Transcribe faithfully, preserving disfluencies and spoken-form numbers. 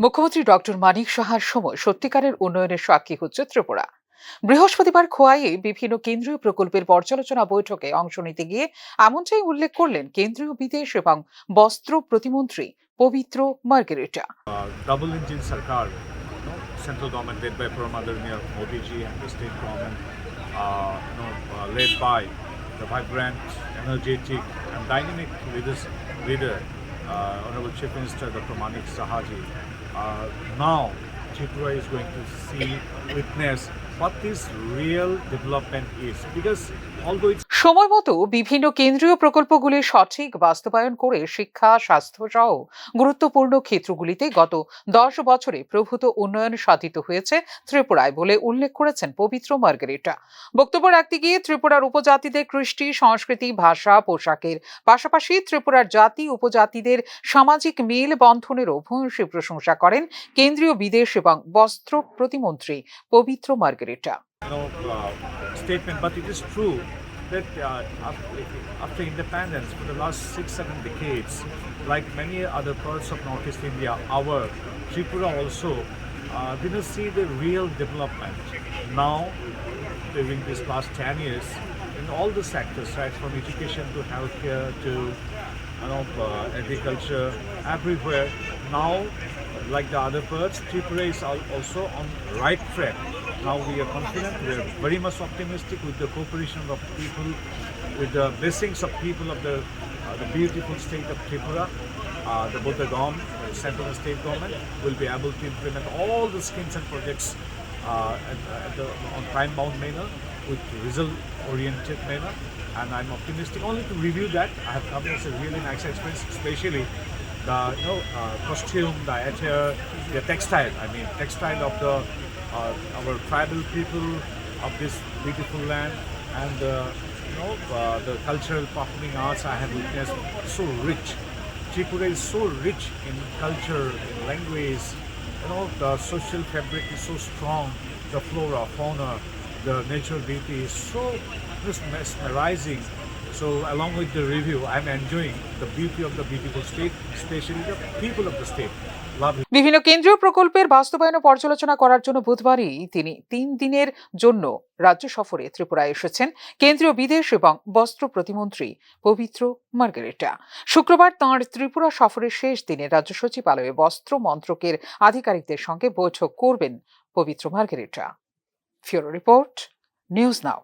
মুখ্যমন্ত্রী ডক্টর মানিক সাহার সময় সত্যিকারের উন্নয়নের সাক্ষী হচ্ছে ত্রিপুরা। বৃহস্পতিবার খোয়াইয়ে বিভিন্ন কেন্দ্রীয় প্রকল্পের পর্যালোচনা বৈঠকে অংশ নিতে গিয়ে এমনটাই উল্লেখ করলেন কেন্দ্রীয় বিদেশ এবং বস্ত্র প্রতিমন্ত্রী পবিত্র মার্গারেটা। Uh, double engine sarkar, you know, central government led by Prime Minister Modi ji and the state government, uh, you know, uh, led by the vibrant, energetic, and dynamic leaders, leader, uh, Honorable Chief Minister Doctor Manik Saha ji, uh, now Tripura is going to see, witness what this real development is. Because although it's সময় মতো বিভিন্ন কেন্দ্রীয় প্রকল্পগুলি সঠিক বাস্তবায়ন করে শিক্ষা, স্বাস্থ্য সহ গুরুত্বপূর্ণ ক্ষেত্রগুলিতে গত দশ বছরে প্রভূত উন্নয়ন সাধিত হয়েছে ত্রিপুরায় বলে উল্লেখ করেছেন পবিত্র মার্গারেটা। বক্তব্য রাখতে গিয়ে ত্রিপুরার উপজাতিদের কৃষ্টি, সংস্কৃতি, ভাষা, পোশাকের পাশাপাশি ত্রিপুরার জাতি উপজাতিদের সামাজিক মেল বন্ধনেরও ভূয়সী প্রশংসা করেন কেন্দ্রীয় বিদেশ এবং বস্ত্র প্রতিমন্ত্রী পবিত্র মার্গারেটা। you know, uh, statement, but it is true that uh, af- after independence, for the last six, seven decades, like many other parts of Northeast India, our Tripura also uh, didn't see the real development. Now, during these last ten years, in all the sectors, right from education to healthcare to you know, uh, agriculture, everywhere. Now, like the other birds, Tripura is al- also on right track. Now we are confident, we are very much optimistic with the cooperation of people, with the blessings of people of the, uh, the beautiful state of Tripura. Uh, the Buddha government, the central and state government will be able to implement all the schemes and projects uh, at, at the, on time-bound manner, with result-oriented manner, and I'm optimistic. Only to review that, I have come as a really nice experience, especially the you know uh, costume, the attire, the textile. I mean, textile of the uh, our tribal people of this beautiful land, and the you know uh, the cultural performing arts I have witnessed, so rich. Tripura is so rich in culture, in language. You know, the social fabric is so strong. The flora, fauna, the natural beauty is so just mesmerizing. So, along with the review, I'm enjoying the beauty of the beautiful state, especially the people of the state. Lovely. বিভিন্ন কেন্দ্রীয় প্রকল্পের বাস্তবায়ন ও পর্যালোচনা করার জন্য বুধবারই তিনি তিন দিনের জন্য রাজ্য সফরে ত্রিপুরায় এসেছেন কেন্দ্রীয় বিদেশ এবং বস্ত্র প্রতিমন্ত্রী পবিত্র মার্গারেটা। শুক্রবার তাঁর ত্রিপুরা সফরের শেষ দিনে রাজ্য সচিবালয়ে বস্ত্র মন্ত্রকের আধিকারিকদের সঙ্গে বৈঠক করবেন পবিত্র মার্গারেটা। ফিউরো রিপোর্ট, নিউজ নাও।